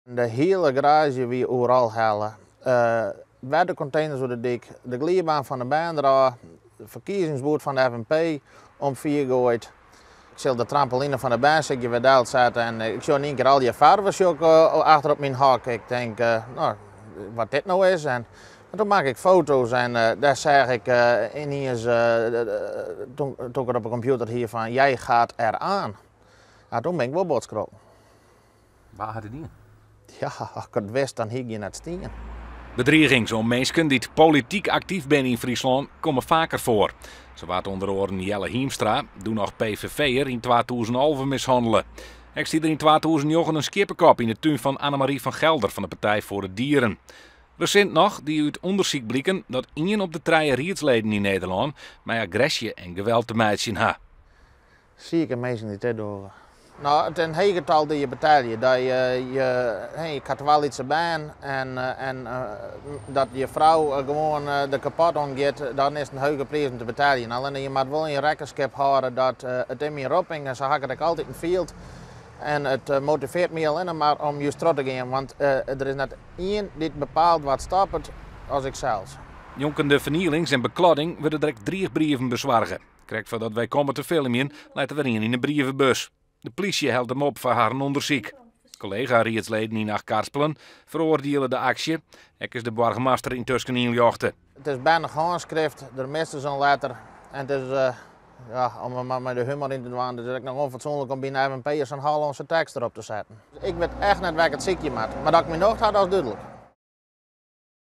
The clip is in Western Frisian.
De hiele garaazje wie oeral helle. Wer de konteners oer de dyk, de glydbaan fan de bern derôf, it ferkiezingsboerd fan de FNP omfier goaid. Ik sil de trampoline fan de bern sykje wer delsette en ik sjoch yn ien kear allegear farve sjoch ik achter op myn hok. Ik tink, no, wat dit no is. En toen makke ik foto's en dêr seach ik yniens, toen ik it op de kompjûter hie, fan jij gaat eraan. Ja, toen bin ik wol bot skrokken. Wa hat it dien? Ja, as ik it wist, dan hie ik hjir net stien. Bedrigings oan minsken dy't polityk aktyf binne yn Fryslân komme faker foar. Sa waard ûnder oaren Jelle Hiemstra, doe noch PVV'er, yn 2011 mishannele. Ek stie der yn 2009 in skieppekop yn de tún fan Annemarie van Gelder fan de Partij voor de Dieren. Resint noch die út ûndersyk bliken dat ien op de trije riedsleden yn Nederlân mei agresje en geweld te meitsjen ha. Sike minsken dy't dit dogge. No, it is in heech getal dy't je betelje. Dat je, je, hey, ik ha twa lytse bern en, en dat je frou gewoan der kapot oan giet, dan is it in hege priis om te beteljen. Allinne je moatte wol yn je rekkenskip hâlde dat it is myn ropping en sa ha ik it ek altiten field. En it motivearret my allinne mar om just troch te gean, want der is net ien dy't bepaalt wa't stoppet as ik sels. Njonken de fernielings en bekladding wurde der ek driichbrieven besoarge. Krekt foardat wy komme te filmjen, leit der wer ien yn 'e brievebus. De plysje hellet him op foar harren ûndersyk. Kollega-riedsleden yn Achtkarspelen feroardiele de aksje. Ek is de boargemaster yntusken ynljochte. It is bernich hânskrift, der mist dus in letter en it is, ja, om der mar mei de humor yn te dwaan, it is ek noch ûnfatsoenlik om by in FNP'er sa'n Hollânske tekst derop te setten. Ik wit echt net wêr't ik it sykje moat, mar dat ik myn nocht ha, dat is dúdlik.